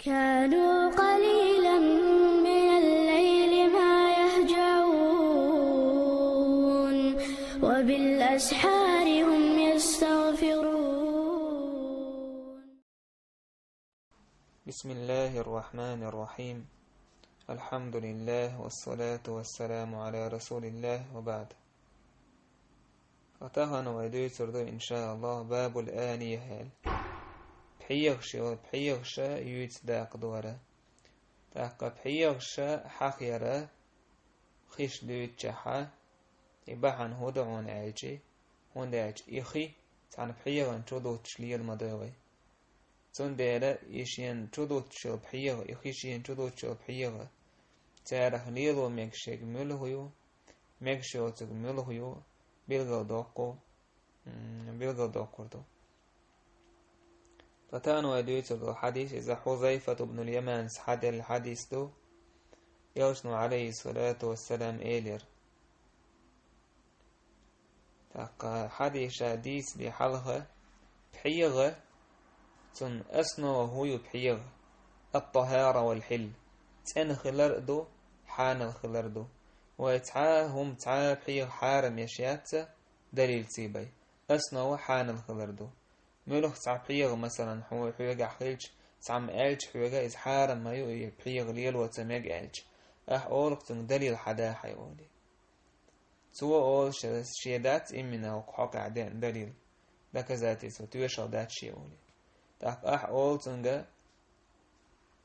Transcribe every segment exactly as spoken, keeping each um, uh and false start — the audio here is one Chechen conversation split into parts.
كانوا قليلا من الليل ما يهجعون، وبالأسحار هم يستغفرون. بسم الله الرحمن الرحيم. الحمد لله والصلاة والسلام على رسول الله وبعد. Ткъа тахана вай дуьйцур ду, иншааллахӀ, باب الآنية аьлла. ПхьегӀаш йо-, пхьегӀаш юьйцу дакъа дора. ТӀаккха пхьегӀаш хьахаяра хиш дуьйцучохь, и бахьана хӀун ду хьуна аьлча, хӀунда аьлча и хи цхьана пхьегӀана чу дуттуш лела ма ду вай. Цундела и шена чу дуттуш йолу пхьегӀа, и хи шена чу дуттуш йолу пхьегӀа, царах лело мегаш ерг муьлха ю, мегаш йоцург муьлха ю, билгалдоккху-, м, билгалдоккхур ду. Ткъа тахана вай дуьйцур долу хьадис, иза Хьузайфат ибн аль-Яманас хьаделла хьадис ду, Элчано, Ӏалайхиссалату вассалам, элира. ТӀаккха хьадис ша дийцаде хьалха, пхьегӀа, цунна основа хӀун ю пхьегӀа? الطهارة والحل. ЦӀена хилар а ду, хьанал хилар а ду. Вай цхьа а хӀума, цхьа а пхьегӀа хьарам еш яц далилций бен. Основа хьанал хилар ду. Муьлха цхьа пхьегӀа, масалан, хьо-, хьоьгахь хилча, цхьамма аьлча хьоьга, иза хьарам ма ю, и пхьегӀа лело ца мега аьлча, ахь олу-кх цуьнга далил хьан дахьа олий. Цо олу ше-, шен дац иммина хӀокху хьокъехь деана далил, доказательство, тоьшалла дац шен олий. ТӀаккха ахь олу цуьнга,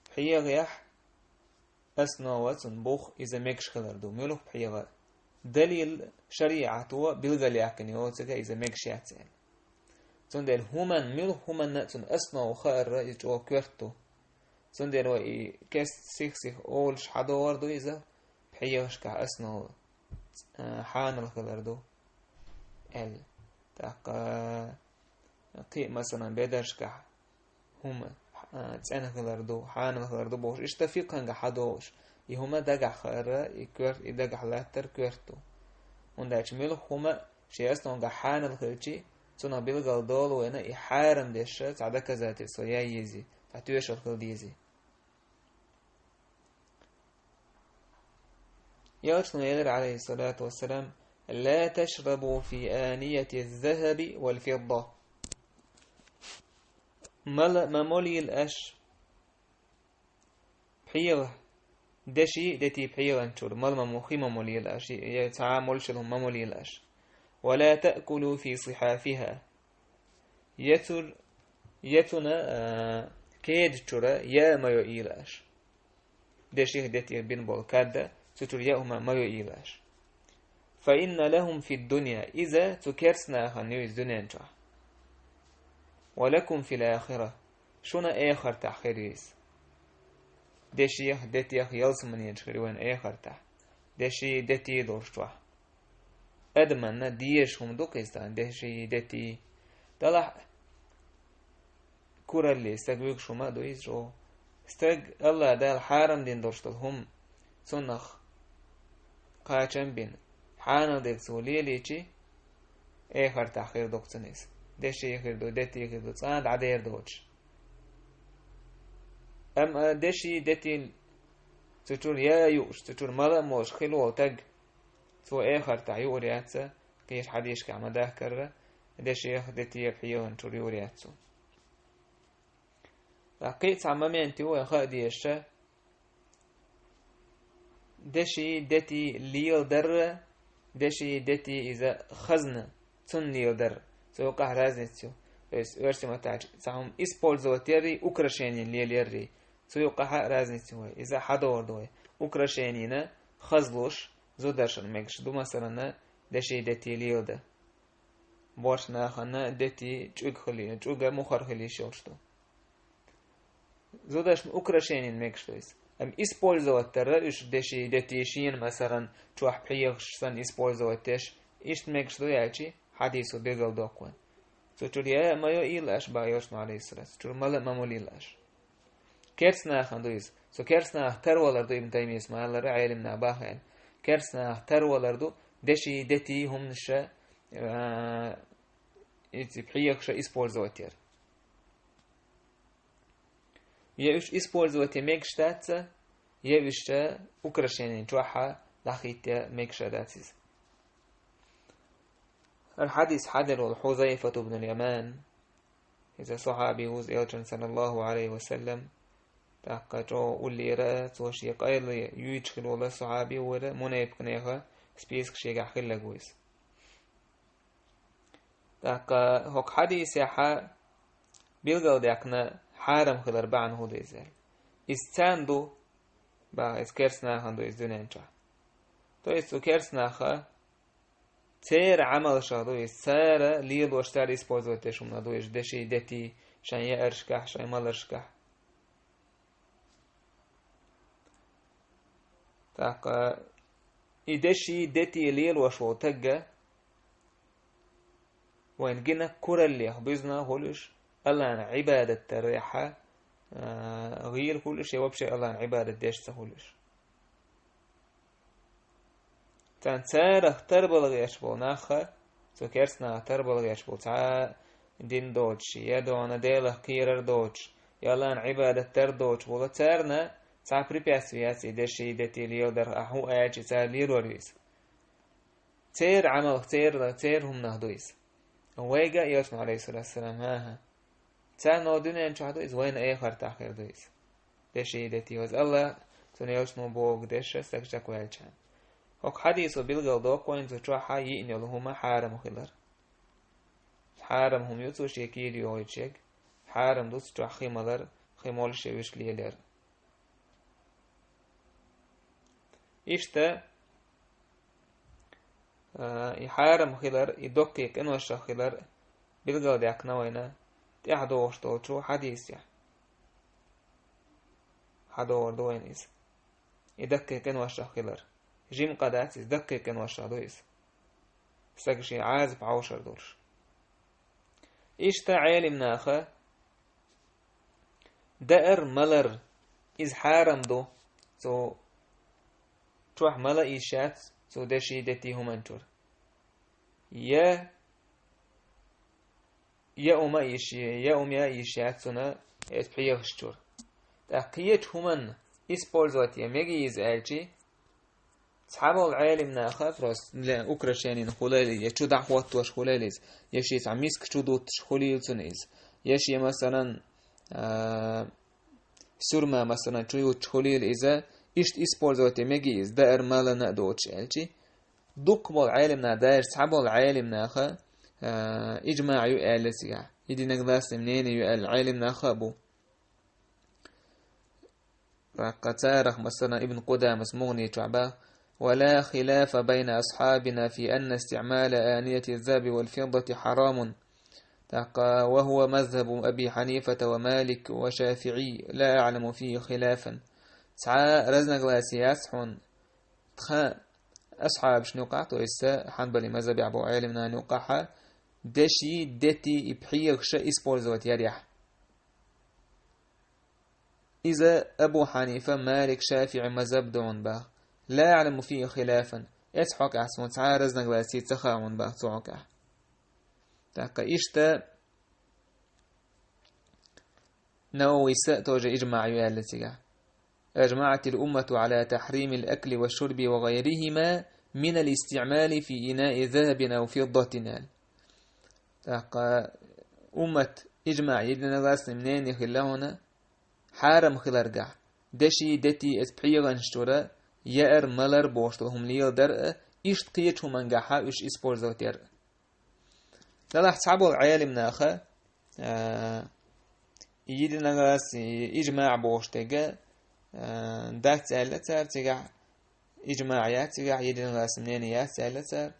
пхьегӀехь основа цунна бух иза мегаш хилар ду. Муьлха пхьегӀа? Далил шариӀато билгалъяьккхина йоцург иза мегаш яц аьлла. Цундела хӀуманна, муьлха хӀуманна а цунна основа хаарра иза чӀогӀа коьрта ду. Цундела вай и кест сих-сиха олуш хьадогӀур ду иза, пхьегӀашкахь основа, а, хьанал хилар ду аьлла. ТӀаккха кхин а, масалан, бедаршкахь хӀума, а, цӀена хилар ду, хьанал хилар ду бохуш, иштта фикъхьангахь хьадогӀуш, и хӀума дагахь хаарра, и коьрта, и дагахь латтар коьрта ду. ХӀунда аьлча муьлха хӀума шен основагахь хьанал хилчи, цунах билгал долу вайна и хьарам деш цхьа доказательство яй езий, цхьа тоьшалла хила дезий. Элчано элира, Ӏалайхиссалату вассалам: «لا تشربوا في آنية الذهب والفضة». Мала ма молийла аш пхьегӀа, деши а дети пхьегӀан чуьра, мала ма мо-, хи ма молийла аш, я цхьа а молуш йолу хӀума ма молийла аш. «ولا تأكلوا في صحافها». Я цуьр-, я цуьнан, а, кеда чуьра яа ма йоийла аш. Деших, детих бина болу кад, цу чуьра яа хӀума ма йоийла аш. «فإن لهم في الدنيا», иза цу керста нахана ю иза дуьнен чохь. «ولكم في الآخرة», шуна эхартахь хир ю иза. Деших, детих ялсаманечу хир ю вайна эхартахь. Деши, дети долуш чохь. Адаманна дезаш хӀума ду-кх иза тахана, деши, дети. Делахь а куралле стаг вуьгуш хӀума а ду иза чӀогӀа. Стаг АллахӀ Дала хьарам дина долуш долу хӀума цунах кхачам бина, хьанал дерг цо лелийчи, эхартахь хир ду-кх цунна иза. Деши хир ду, дети хир ду, цкъа а дӀадер доцуш. Амма деши, дети цу чуьра яа юуш, цу чуьра мала а молуш хилла волу стаг, цо эхартахь юур яц, кхечу хьадисашкахь ма-дахкара, дешех, детех пхьегӀан чуьра юур яц цо. Ткъа кхин а цхьа момент ю вайн хаа дезаш, деши, дети леладар, деши, дети иза хазна, цунна леладар. Цу юкъахь разница ю. То есть, оьрсийн маттахь цхьа хӀума использовать яррий, украшение лелаяррий. Цу юкъахь а разница ю вай. Иза хьадогӀур ду вай. Украшенина хазлуш, зударшна мегаш ду, масалана, деши, дети леладан. Боьрша нахана дети чӀуьга хили-, чӀуьга мухӀар хила йиш йолуш ду. Зударшна украшенина мегаш ду иза. Амма использовать дара уьш деши, дети шена, масалан, чохь пхьегӀаш санна использовать деш, иштта мегаш ду аьлчи, хьадисо билгалдоккху вайн. Цу чуьра яа а ма йоийла аш, боху Элчано, Ӏалайхиссалату, цу чуьра мала а ма молийла аш. Керста нахана ду иза. Цу керста нахах тарвалар ду, Ибн Таймийс ма-аллара, Ӏелам наха боху аьлла. Керста нахах тарвалар ду, деши, дети хӀуманаш, а, эци пхьегӀаш использовать яр. Я уьш использовать е мегаш дац, я уьш украшенин чохь а дӀахӀитта мегаш а дац иза. ХӀара хьадис хьадер волу Хьузайфат ибн Яман, иза сахьаби ву иза элчан, саллаллаху Ӏалайхи ва саллам, тӀаккха чӀогӀа уллера, цо шен къайле юьйцуш хилла волу сахьаби ву иза, мунепикънеха список шегахь хиллаг ву иза. ТӀаккха хӀокху хьадисехь билгалдаьккхина хьарам хилар бахьана хӀун ду иза аьлла. Иза царна ду, баха, иза керстанахана ду иза дуьнен чохь. То есть цу керстанаха церан Ӏамалшах ду иза, цара лелош, цара использовать деш хӀума ду иза, деши, дети, шайн яаршкахь, шайн маларшкахь. ТӀаккха и деши, дети лелош волу тагга вайн гина кураллех буьзна хуьлуш, Аллана Ӏибадат дарехьа, а, гӀийла хуьлуш, я вообще Аллана Ӏибадат деш ца хуьлуш. Царна царах тарбала гӀерташ болу нахха, цу керстанаха тарбала гӀерташ болу цхьа а дин доцуш, я дона Делах кхерар доцуш, я Аллана Ӏибадат дар доцуш волу, царна цхьа а препятствие яц и деши, дети леладарх, ахь хӀун аьлча цара лелор ю иза. Церан Ӏамалх, церан, церан хӀуманах ду иза. Вайга а, элчано, Ӏалайхиссалату вассалам, хӀан-хӀа. Царна дуьнен чохь ду иза, вайна эхартахь хир ду иза. Деши, дети, ваза Аллах, цуьнан элчано бохург деш стаг чекхваьлча. ХӀокху хьадисо билгалдоккху вайна цу чохь а йиъна йолу хӀума хьарам хилар. Хьарам хӀума ю цо шен кийра йохуьйтуш ерг, хьарам ду цу чохь хи малар, хи молуш я уьш лелор. Иштта, а, и хьарам хилар, и доккхий къиношах хилар билгалдаьккхина вайна тӀаьхьа догӀуш долчу хьадисехь. ХьадогӀур ду вайна иза. И даккхий къиношах хилар. Жима къа дац иза, даккхий къиношах ду иза. Стага шен Ӏазап хьовшар долуш. Иштта Ӏелимнаха даар, малар, иза хьарам ду, цу чохь мала йиш яц, цу деши, дети хӀуманчуьра. Я, я ума йиш, я ума йиш яц цунна, эс пхьегӀаш чуьра. ТӀаккха кхечу хӀуманна использовать я мега иза аьлчи, цхьаболу Ӏелимнаха просто для украшенин хуьлийла, я чу дӀахӀоттош хуьлийла иза, я шен цхьа миска чу дуттуш хуьлийла цунна иза, я шен, масалан, а, сюрма, масалан, чу юттуш хуьлийла иза, иштта использовать я мега иза, даар, малана а доцуш аьлчи, дукхахболу Ӏелимнаха, даже цхьаболу Ӏелимнаха, а, иджмаъ ю аьлла цигахь, единогласный мнение ю аьлла Ӏелимнаха а бу. ТӀаккха царах, масалан, Ибн Къудамас Мугъни чохь баха: «ولا خلاف بين أصحابنا في أن استعمال آنية الذهب والفضة حرام». ТӀаккха: «وهو مذهب أبي حنيفة ومالك والشافعي، لا أعلم فيه خلافا». Цхьа разногласие яц хьуна тхан асхьабашна юкъахь, то есть хьанбали мазхабехь болу Ӏелимнана юкъахь, деши, дети и пхьегӀаш использовать ярехь. Иза Абу Хьанифа, Малик, ШафиӀи мазхаб ду хьуна баха. «لا أعلم فيه خلافا». Эцу хьокъехь суна цхьа а разногласие ца хаьа хьуна баха цу хьокъехь. ТӀаккха иштта Нававис а тоже иджмаъ ю аьлла цигахь: «أجمعت الأمة على تحريم الأكل والشرب وغيرهما من الاستعمال في إناء ذهب أو فضة», аьлла. ТӀаккха уммат иджмаъ, единогласный мнение хилла хьуна, хьарам хиларгахь, деши, дети, эцу пхьегӀанаш чуьра яар, малар бохуш долу хӀума леладар а, иштта кхечу хӀумангахьа уьш использовать яр а. Делахь цхьаболу Ӏелимнаха, а, единогласный, иджмаъ бохуш дерг, а, дац аьлла цара цигахь, иджмаъ яц цигахь, единогласный мнение яц аьлла цара,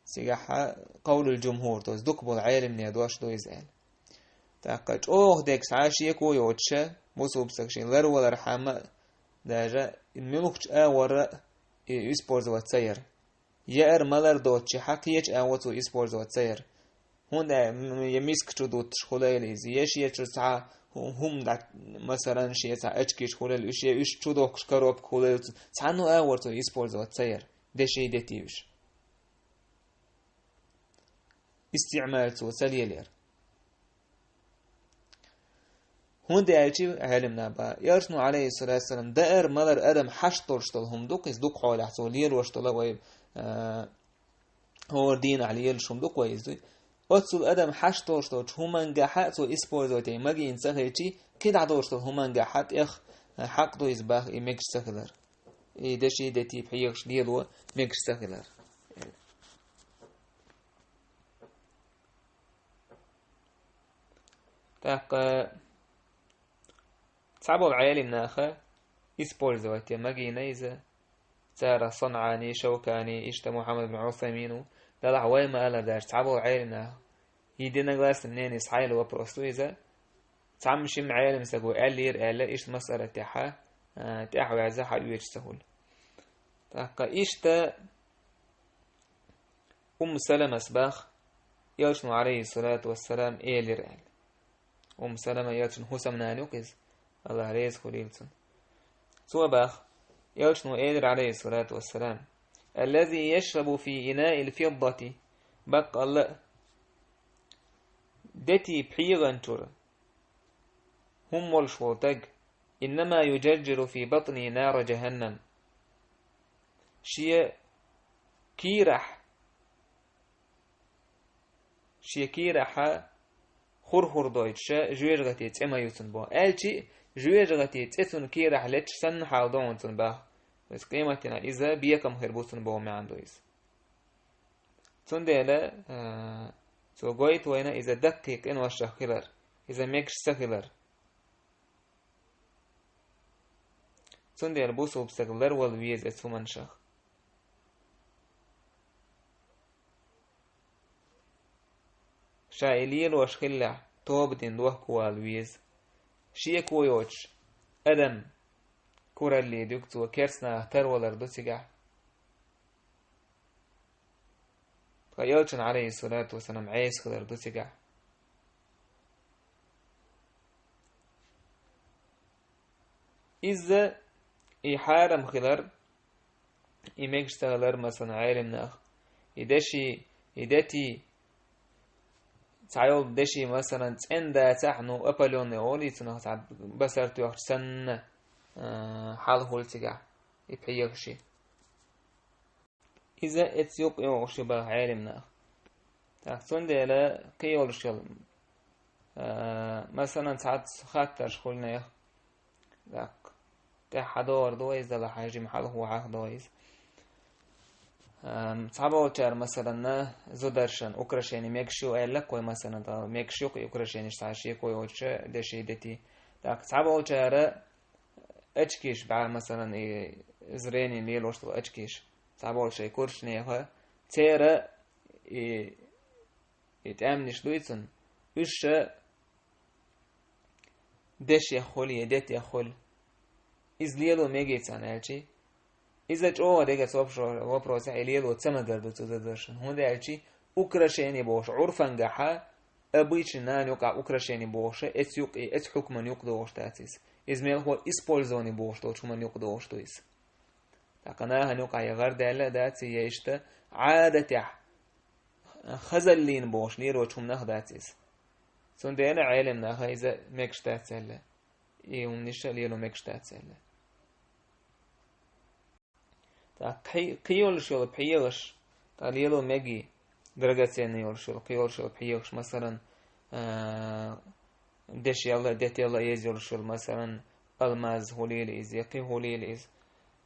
цигахьа къавлул-джумхур, то есть дукхахболу Ӏелимнехан дош ду иза аьлла. ТӀаккха чӀогӀа дерг схьа а шеко йоцуша, бусулба стаг шен ларвалархьама а, даже муьлххачу агӀор а и использовать ца яр. Яар, малар доцучехьа кхечу агӀор цо использовать ца яр. ХӀунда аьлча, м, я миска чу дуттуш хуьлийла иза, я шен чу цхьа хӀу-, хӀума дӀа, масалан, шен цхьа очкиш хуьлийла уьш, я уьш чу дохкуш коробка хуьлийла цу, цхьанна а агӀор цо использовать ца яр, деши, дети уьш. Истиъмал цо ца лелаяр. ХӀунда аьлча, Ӏелимнаха баха, Элчано, Ӏалайхи ссалату вассалам, даар-малар адам хьашт долуш долу хӀума ду-кх иза, дукха хьолахь цо лелош долу вай, а, хӀора дийнахь лелаш хӀума ду-кх вай иза. Оццул адам хьашт долуш долчу хӀумангахьа цо использовать ян магийна ца хилча, кхидӀа долуш долу хӀумангахьа тӀех, а, хьакъ ду иза баха и мегаш ца хилар. И деши, дети, пхьегӀаш лело мегаш ца хилар. ТӀаккха цхьаболу Ӏелимнаха использовать ян магийна иза, цара СанӀани, Шавкани, иштта Мухьаммад бин Ӏусаймин ву, делахь вай ма-аллара, даже цхьаболу Ӏелимнаха, единогласный мнение, схьайолу вопрос ду иза, цхьамма-шимма Ӏелим стага аьллера аьлла, иштта масъала тӀехь, а, тӀаьхьаваьзза хьаоьцуш ца хуьлу. ТӀаккха иштта Умму Саламас баха, Элчано, Ӏалайхи ссалату вассалам, элира аьлла. Умму Салама Элчан хӀусамнана ю-кх иза, АллахӀ реза хуьлийла цунна. Цо баха, Элчано элира, Ӏалайхи ссалату вассалам: «Аллази яшрабу фи инаил фиддати», баккъалла а, дети, пхьегӀан чуьра хӀума молуш волу стаг, «иннама южаржиру фи батнихи нара жаханнам». Шен кийрахь, шен кийрахьа хур-хур дойтуш жоьжахатин цӀе ма ю цунна боху. Аьлча а, жоьжахатин цӀе цунна кийрахь леташ санна хьал ду хьуна цунна баха. Иза къематдийнахь иза бекхам хир бу цунна боху маьӀна ду иза. Цундела, а, цо гойту вайна иза даккхий къиношах хилар, иза мегаш ца хилар. Цундела бусулба стаг ларвала веза оцу хӀуманашах. Ша и лелош хиллехь, тоба дина лохкувала веза. Шеко йоцуш адам куралле дуьгу цо, керстанах тарвалар ду цигахь. Ткъа Элчан, Ӏалайхи ссалату вассалам, Ӏеса хилар ду цигахь. Иза и хьарам хилар, и мегаш ца хилар, масалан, Ӏелимнах, и деши, и дети, цхьайолу деши, масалан, цӀена дацахь, ну, опалённый олий цунах, цхьа басар тоьхча санна, а, хьал хуьлу цигахь и пхьегӀаш. Иза эцу юкъа йогӀуш ю баха Ӏелимнах. Так, цундела кхин йолуш йолу, а, масалан, цхьацца хаттарш хуьлу нехан. Так, тӀехь хьадогӀур ду иза, делахь хьажим хьалхо хьахдо иза. Ам, цхьаболчара, масалан, зударшан украшение мегаш ю аьлла-кх вай, масалан, тӀа мегаш ю-кх и украшенеш цхьа шеко йоцуша деши, дети. Так, цхьаболчара очкиш бӀа, масалан, и зрение лелош долу очкиш, цхьаболу шайн курчу нехан, церан и, и тӀаьмнаш дуй цунна, уьш ша дешех хуьлу я детех хуьлу. Иза лело мегий царна аьлчи, иза чӀогӀа дегаза вопрос, вопросехь и лело ца магар ду цу зударшна. ХӀунда аьлчи украшение бохуш, Ӏурфангахьа, обычный нана юкъахь украшение бохуша, эцу юкъе, эцу хьукман юкъа догӀуш дац иза. Иза мелхо использование бохуш долчу хӀуман юкъа догӀуш ду иза. ТӀаккха нахана юкъахь я гӀар даьлла а дац, я иштта Ӏадатехь хазаллина бохуш лелочу хӀуманах дац иза. Цундела Ӏелимнаха иза мегаш дац аьлла. И хӀуманаш а лело мегаш дац аьлла. ТӀаккха кхи-, кхин йолуш йолу пхьегӀаш, тӀаккха лело мегий, драгоценный йолуш йолу, кхин йолуш йолу пхьегӀаш, масалан, а, дешел а, детел а еза йолуш йолу, масалан, алмаз хуьлийла иза, я кхин хуьлийла иза,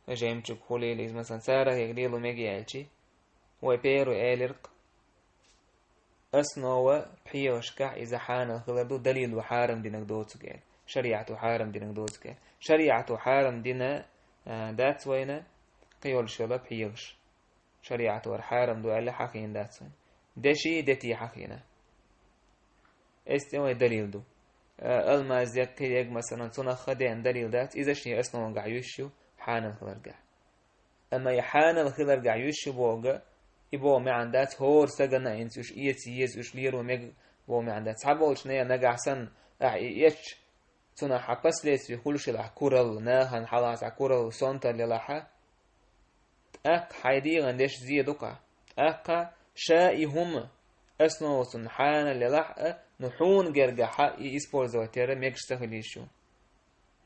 жемчуг хуьлийла иза, масалан, царах яга лело мегий аьлчи, вай первый элира-кх, основа пхьегӀашкахь иза хьанал хилар ду, далил ду хьарам динарг доцург аьлла. ШариӀато хьарам динарг доцург аьлла. ШариӀато хьарам дина, а, дац вайна кхин йолуш йолу пхьегӀаш. ШариӀато хӀара хьарам ду аьлла хьахийна дац вайна. Деши, дети хьахийна. Эс тӀе вай далил ду. А, алмаз я кхин ерг, масалан, цунах ха деана далил дац, иза шен основангахь юьсуш ю хьанал хиларгахь. Амма и хьанал хиларгахь юьсуш ю бохург, и боху маьӀна дац, хӀора сагана а хӀинца уьш эца еза, уьш лело мега боху маьӀна дац. Цхьаболчу нехан нагахь санна, ахь и эцча, цунах хьан последствий хуьлуш елахь, куралла, нахана хьалха цхьа куралла, сонталла елахьа, тӀаккха хьайн дегӀан деш зе ду-кх ахь. ТӀаккха ша и хӀума, основа цунна хьанал елахь а, Ну, хьуна гергахьа и использовать яра мегаш ца хилийш ю.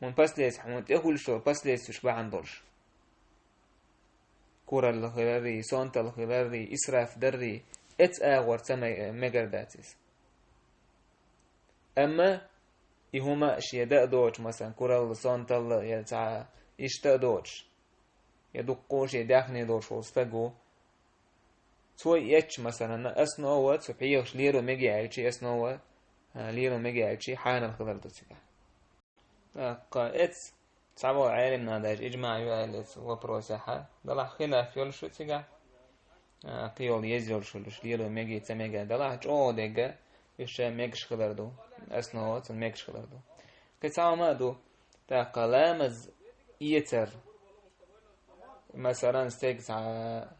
ХӀун последствий, хьуна тӀехулаш йола последствий бахьан долаш. Куралла хиларрий, сонталла хиларрий, исраф даррий, эц агӀор ца ме-, мегар дац иза. Амма и хӀума шен да а доцуш, масалан, куралла, сонталла, я цхьа иштта а доцуш, я дуккха шен даьхни долуш волу стаг ву, цо и эцча, масалан, основа, цу пхьегӀаш лело мега аьлчи, основа, а, лело мега аьлчи, хьанал хилар ду цигахь. ТӀаккха эц цхьаболу Ӏелимна даже иджмаъ ю аьлла эц вопросехьа, далахь хилаф йолуш ю цигахь, а, кхин йолу еза йолуш йолуш, лело мега, ца мега, далахь чӀогӀа дегга, уьш ша мегаш хилар ду, основа цун мегаш хилар ду. Кхин цхьа хӀума а ду, тӀаккха ламаз эцар, масалан, стеган цхьа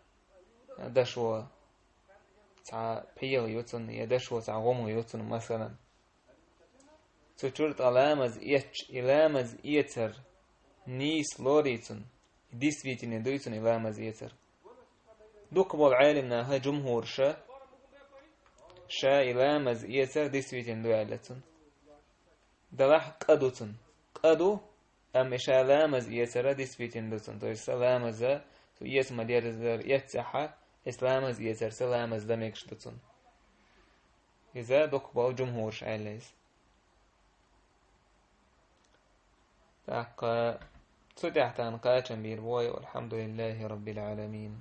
дашо, цхьа пхьегӀа ю цунна, я дашо цхьа гӀума ю цунна, масалан. Цу чуьра тӀе ламаз эцча, и ламаз эцар нийса лорий цунна, и действительный дуй цунна и ламаз эцар. Дукха болу Ӏелим наха, жумхӀур ша, ша и ламаз эцар действительный ду аьлла цунна. Далахь къа ду цунна. Къа ду, амма и ша ламаз эцара действительный ду цунна. То есть сан ламаза, цу эца ма-дерзара эццехьа, эс ламаз эцарца ламаз дан мегаш ду цунна. Иза дукха болу жумхӀураш аьлла иза. ТӀаккха цу тӀехь тахана кхачам бийр бу вай, валхьамдулиллахӀи раббил Ӏаламин.